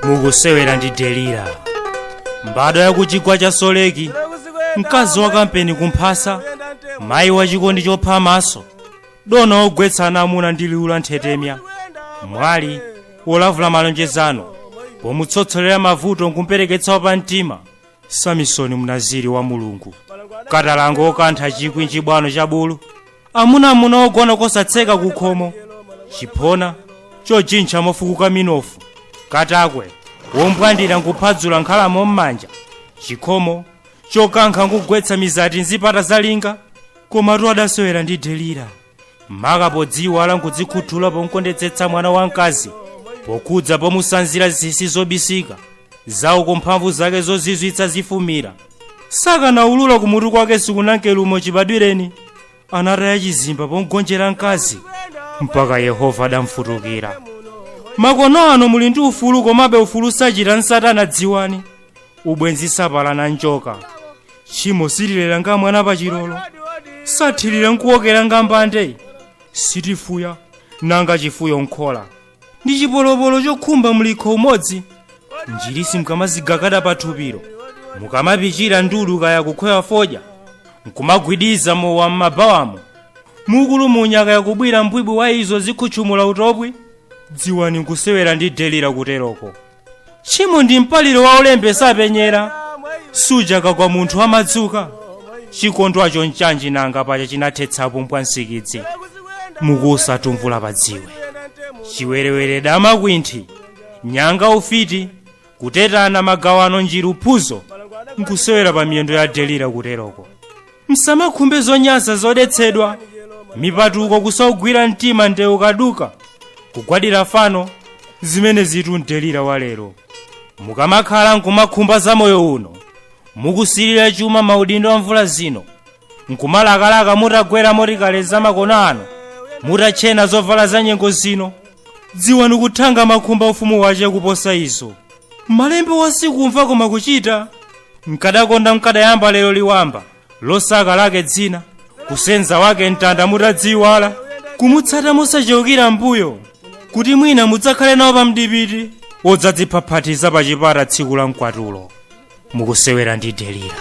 Mukusewera ndi Delila, mbadwa ya kuchigwa cha Soleki, mkazi wa kampeni kumphasa, mayi wa chikondi chopha maso, dona ogwetsa amuna ndi liwu la nthetemya, mwali wolavula malonjezano pomutsotsolera mavuto nkumpereketsa wapamtima, Samisoni Mnaziri wa Mulungu, katalango okantha chikwi nchibwano cha bulu, amunamuna ogona kosatseka kukhomo, chiphona chojintcha mofukuka minofu, katakwe wombwandira nkuphadzula nkhalamo m'manja, chikhomo chokankha nkugwetsa mizati nzipata zalinga. Komatu adasewera ndi Delila, maka podziwala nkudzikhuthula pomkondetsetsa mwana wamkazi, pokhudza pomusanzira zinsinsi zobisika zawo kumphamvu zake zozizwitsa zifumira. Sakanaulula kumutu kwake sikunankelumo chibadwireni, anataya chizimba pomgonjera mkazi mpaka Yehova adamfutukira. Makono ano muli ndi ufulu, komabe ufulu sachita nsatana. Dziwani, ubwenzi sapalana njoka, tchimo sililera nga mwana pachilolo, sathirira nkuwokera nga mbande, sitifuya nanga chifuyo nkhola ndi chipolopolo chokhumba mlikho umodzi. Njirisi mukamazigagada pathupiro, mukamapichira ndulu kaya kukhwewa fodya, nkumagwidiza mowa m'mabawamo, mukulumunya kaya kubwira mbwibwi wa izo zikhutchumula utopwi, dziwani nkusewera ndi Delila kuteroko. Tchimo ndi mpaliro wa ulembe sapenyera, sujaka kwa munthu amadzuka chikondwacho nchanji nanga pacha chinathetsapo mbwansikidzi. Mukusatumvula padziwe, chiwerewere, dama, kwinthi, nyanga, ufiti, kutetana, magawano, njiru, phuzo, nkusewera pa miyendo ya Delila kuteroko. Msamakhumbe zonyansa zodetsedwa, mipatuko, kusaugwira mtima, ndewu kaduka, kugwadira fano, zimene zitu Delila wa lero. Mukamakhala nkumakhumba za moyo uno, mukusilira chuma, maudindo a mvula zino, nkumalakalaka mutagwera motikaleza makono ano, mutachena zovala za nyengo zino, dziwani kuthanga makhumba ufumu wache kuposa izo. Malembe wasikumva koma kuchita. Mkadakonda mkadayamba lero liwamba losaka lake dzina, kusenza wake mtanda mutadziwala, kumutsata mosachewukira mbuyo, kuti mwina mudzakhale nawo pamdipiti wodzadziphaphatiza pa chipata tsiku la mkwatulo. Mukusewera ndi Delila.